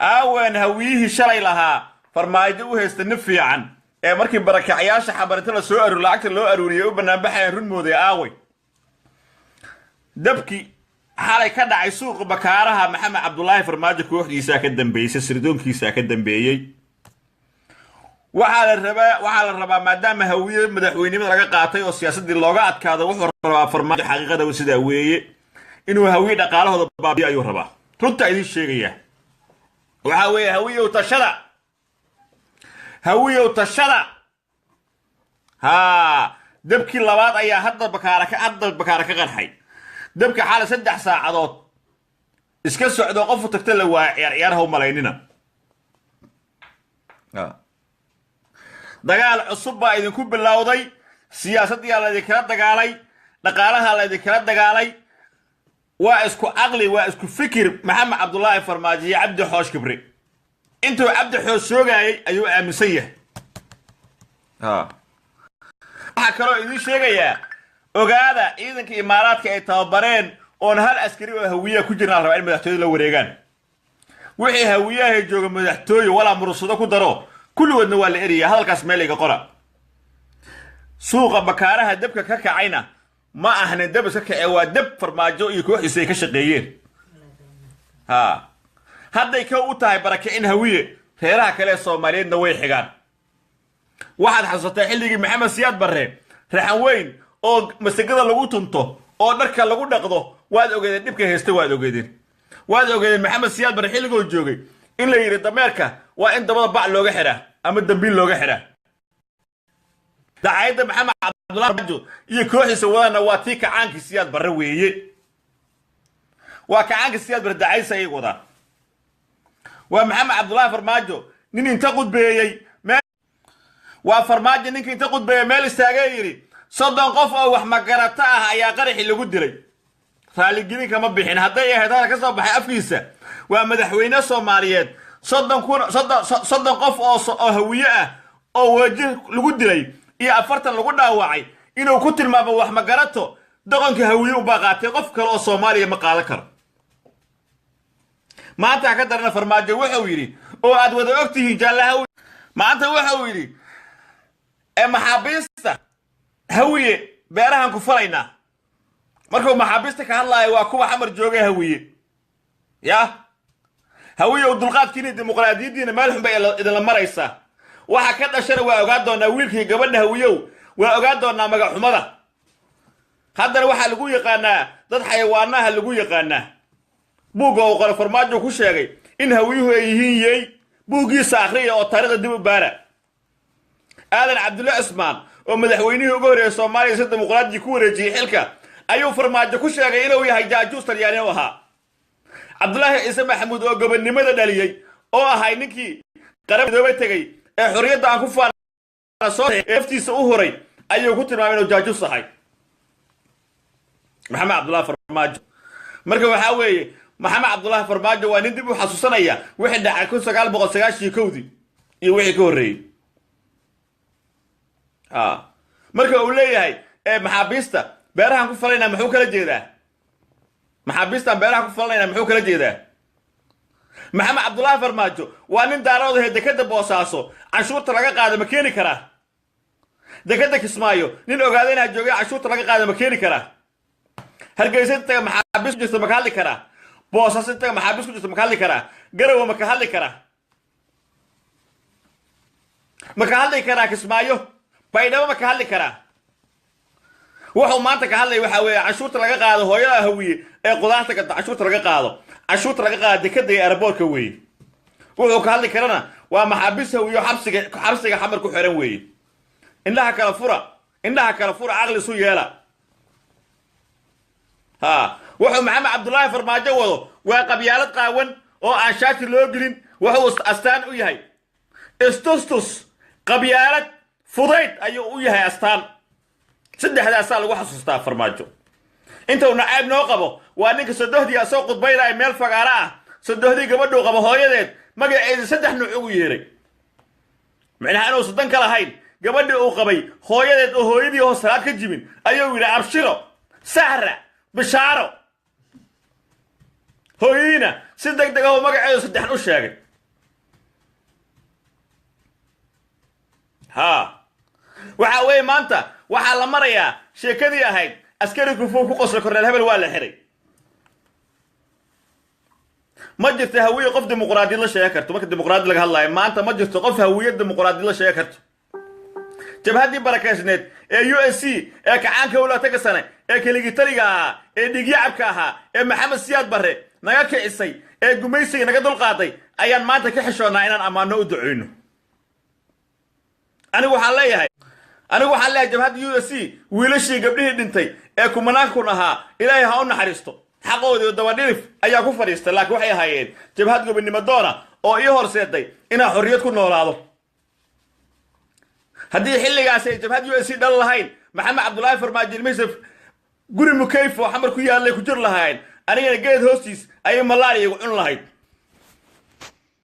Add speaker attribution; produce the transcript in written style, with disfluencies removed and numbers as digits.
Speaker 1: Aawen Hawiyihii shalay lahaa Farmaajo u haysta nin fiican ee markii barakacyaasha xabarinta la soo aruur lacagta loo aruuriyay u banaanbaxayaan run mooday? Aaway dabkii xalay ka dhacay suuqa Bakaaraha? Maxamed Cabdulaahi Farmaajo kooxdiisaa ka dambeysay, sirdoonkiisaa ka dambeeyey. Waxaa la rabaa maadaama Hawiye madaxweynimada laga qaatay oo siyaasaddii looga adkaado, wuxuu rabaa Farmaajo, xaqiiqada sidaa weeye, inuu Hawiye dhaqaalahooda baabiyo ayuu rabaa. Runta idiin sheegaya waxaa weeye, Hawiyow tashada, Hawiyow tashada. Haa, dabkii labaad ayaa hadda Bakaara ka qarxay. Dabka xalay 3 saacadood iska socdo, qofu tagta la waaya. Ciyaar ciyaar ha u malaynina. Dagaal cusub baa idinku bilowday. Siyaasaddiyaa laydinkala dagaalay, dhaqaalaha laydinkala dagaalay. Waa isku caqli, waa isku fikir Maxamed Cabdulaahi Farmaajo iyo Cabdi Xoosh Kibre. Intuu Cabdi Xoosh soogaayay ayuu aaminsan yahay. Waxaa kaloo idiin sheegayaa, ogaada, ciidanka Imaaraadka ay tababareen oon hal askari oo Hawiyaha ku jirnaa la rabaa in madaxtooyada la wareegaan. Wixii Hawiyaha jooga madaxtooye walaa Murursado ku daro, kulligoodna waa la eraya. Hadalkaas meel iga qora. Suuqa Bakaaraha dabka ka kacayna ma ahna dab iska kacee, waa dab Farmaajo iyo kooxdiisa ay ka shaqeeyeen. Ha hadday ka u tahay barakicin Hawiye, reeraha kale ee Soomaaliyeedna way xigaan. Waxaad xasuusataa xilligii Maxamed Siyaad Barre, Raxan Weyn oo masagada lagu tunto oo dharka lagu dhaqdo, waad ogeedeen dhibka haysta, waad ogeedeen, waad ogeedeen. Maxamed Siyaad Barre xilligoo joogay in la yidhi dameerka waa in dabada bac looga xiraa ama dambiil looga xiraa. Dacayadda Maxamed Cabdullahi Farmaajo iyo kooxiisa wadana waa tii kacaankii Siyaad Barre weeye, waa kacaankii Siyaad Barre dacaysa ayay wadaa. Waa Maxamed Cabdullaahi Farmaajo nin inta qudbeeyey, waa Farmaajo ninka inta qudbeeyey meel istaagay yidhi 30 qof oo wax magarata ah ayaa qaraxii lagu dilay. Raaligelin kama bixin. Hadday ahayd hadal ka soo baxay afkiisa, waa madaxweyne Soomaaliyeed, 30 kun, 30 qof oo Hawiye ah oo Wajir lagu dilay iyo 40 lagu dhaawacay inuu ku tilmaamo wax magarato, doqonka Hawiye unbaa qaatay, qof kale oo Soomaaliya ma qaadan karo. Maanta ka darana, Farmaajo wuxuu yidhi oo aad wada og tihiin, jaallaha, maanta wuxuu yidhi ee maxaabiista Hawiye beerahan ku falaynaa. Markuu maxaabiista ka hadlaayo waa kuwa Xamar jooga Hawiye. Ya Hawiye, dulqaadkiina, dimuqraadiyaddiina meel xun bay idinla maraysaa. Waxa ka dhashana waa ogaan doonaa. Wiilkii gabadha Hawiyow, waa ogaan doonaa magaxxumada. Haddana waxaa lagu yaqaanaa dad xayawaanaha lagu yaqaanaa. Buugga uu qore Farmaajo ku sheegay in Hawiyuhu ay yihiin yeey. Buuggiisa akhriya oo taariikhda dib u baara. Aadan Cabdulle Cismaan oo madaxweynihii ugu horreeyay Soomaaliya si dimuqraadiyi ku wareejiyey xilka ayuu Farmaajo ku sheegay inuu yahay jaajuus Talyaani u ahaa. Cabdulaahi Ciise Maxamuud oo gobonnimada dhaliyey oo ahay ninkii Qaramidoobe tegey ee xorriyadda aan ku faana soo laftiisa u huray ayuu ku tilmaamay inuu jaajuus ahay Maxamed Cabdullahi Farmaajo. Marka waxaa weeye, Maxamed Cabdullaahi Farmaajo waa nin dib u xasuusanaya wixii dhacay 1991-dii iyo wixii ka horreeyey. Marka uu leeyahay maxaabiista beerahan ku falaynaa, muxuu kala jeedaa? Maxaabiistaan beeraha ku falanayna muxuu kala jeedaa? Maxamed Cabdullaahi Farmaajo waa nin Daaroodahe. Dekadda Boosaaso canshuurta laga qaado ma keeni karaa? Dekadda Kismaayo nin ogaada inaa joogay canshuurta laga qaado ma keeni karaa? Hargeysa intaga maxaabiis ku jirta ma ka hadli karaa? Boosaaso intaga maxaabiis ku jirta ma ka hadli karaa? Garowe ma ka hadli karaa? Ma ka hadli karaa Kismaayo? Baydhabo ma ka hadli karaa? Wuxuu maanta ka hadlaya waxaa weeye canshuurta laga qaado hooyada Hawiye ee qudaarta gata, canshuurta laga qaado, canshuurta laga qaado dekada iyo airportka weeye. Wuxuu ka hadli karana waa maxaabiis Hawiye oo xabsiga Xamar ku xiran weeye. Indhaha kala fura, indhaha kala fura, caqli isu yeela. Ha, wuxuu Maxamed Cabdullaahi Farmaajo wado waa qabyaalad qaawan oo aan shaati loo gelin. Wuxuu astaan u yahay istustus, qabyaalad, fudayd ayuu u yahay astaan. Saddexdaasaa lagu xasuustaa Farmaajo. Inta uu nacayb noo qabo, waa ninka sodohdii asoo khudbaynaya meel fagaaro ah, sodohdii gabadhuu qabo hooyadeed magaceeda saddex nuuc ugu yeeray, micnaha inuusan dan ka lahayn gabadhii uu qabay hooyadeed oo hooyadii hoos salaad ka jibin ayuu yidhi Abshiro, Sahra, Bishaaro. Hooyadiina si deg deg ah oo magaceedu saddexan u sheegay. Ha, waxa weeye maanta waxaa la marayaa sheekadii ahayd askari kufuu ku qosla korneel hebel waa la xiray. Ma jirto Hawiye qof dimuqraadiyad la sheegi karto. Marka dimuqraadi laga hadlaayo maanta, ma jirto qof Hawiye dimuqraadiyad la sheegi karto. Jabhaddii barakaysneed ee USC ee kacaanka walaataga sane ee keligitaliga ahaa ee dhiigyacabka ahaa ee Maxamed Siyaad Barre naga kicisay ee gumaysiga naga dulqaaday ayaan maanta ka xishoonnaa inaan ammaano u duceyno. Anigu waxaan leeyahay jabhadda USC, wiilashii gabdhihii dhintay ee kumanaan kun ahaa, Ilaahay ha u naxariisto. Xaqoodii dabadhilif ayaa ku fadhiistay, laakiin waxay ahaayeen jabhad gobonnimo doona oo ii horseeday inaan xorriyad ku noolaado. Haddii xilligaas ay jabhad USC dhal lahayn, Maxamed Cabdulaahi Farmaajo ilmihiisa guri mukayfo Xamar ku yaallay ku jir lahayn, anigana geed hoostiis ayay malaariya igu cun lahayd.